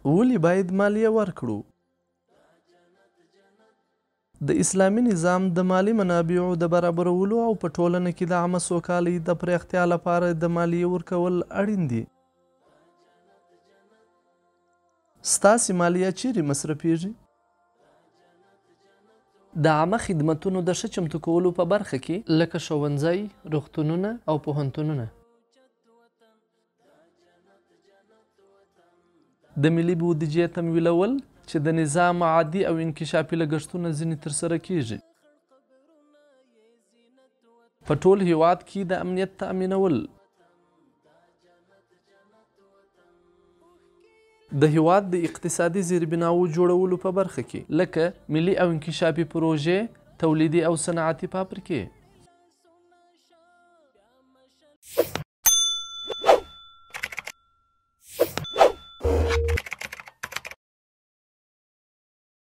ولې باید مالیه ورکړو؟ د اسلامي نظام د مالي منابعو د برابرولو او په ټولنه کې د عامه سوکالۍ د پراختیا لپاره د مالیې ورکول اړین دي. ستاسې مالیه چیرې مصرفیږي؟ د عامه خدمتونو د ښه چمتو کولو په برخه کې، لکه ښوونځی، روغتونونه او پوهنتونونه. د ملي بودیجې تمویلول چې د نظام عادي او انکشافي لګښتونه ځینې ترسره کیږي. په ټول هیواد کې د امنیت تأمینول. د هیواد د اقتصادي زیربناوو جوړولو په برخه کې، لکه ملي او انکشافي پروژې، تولیدي او صنعتي فابریکې.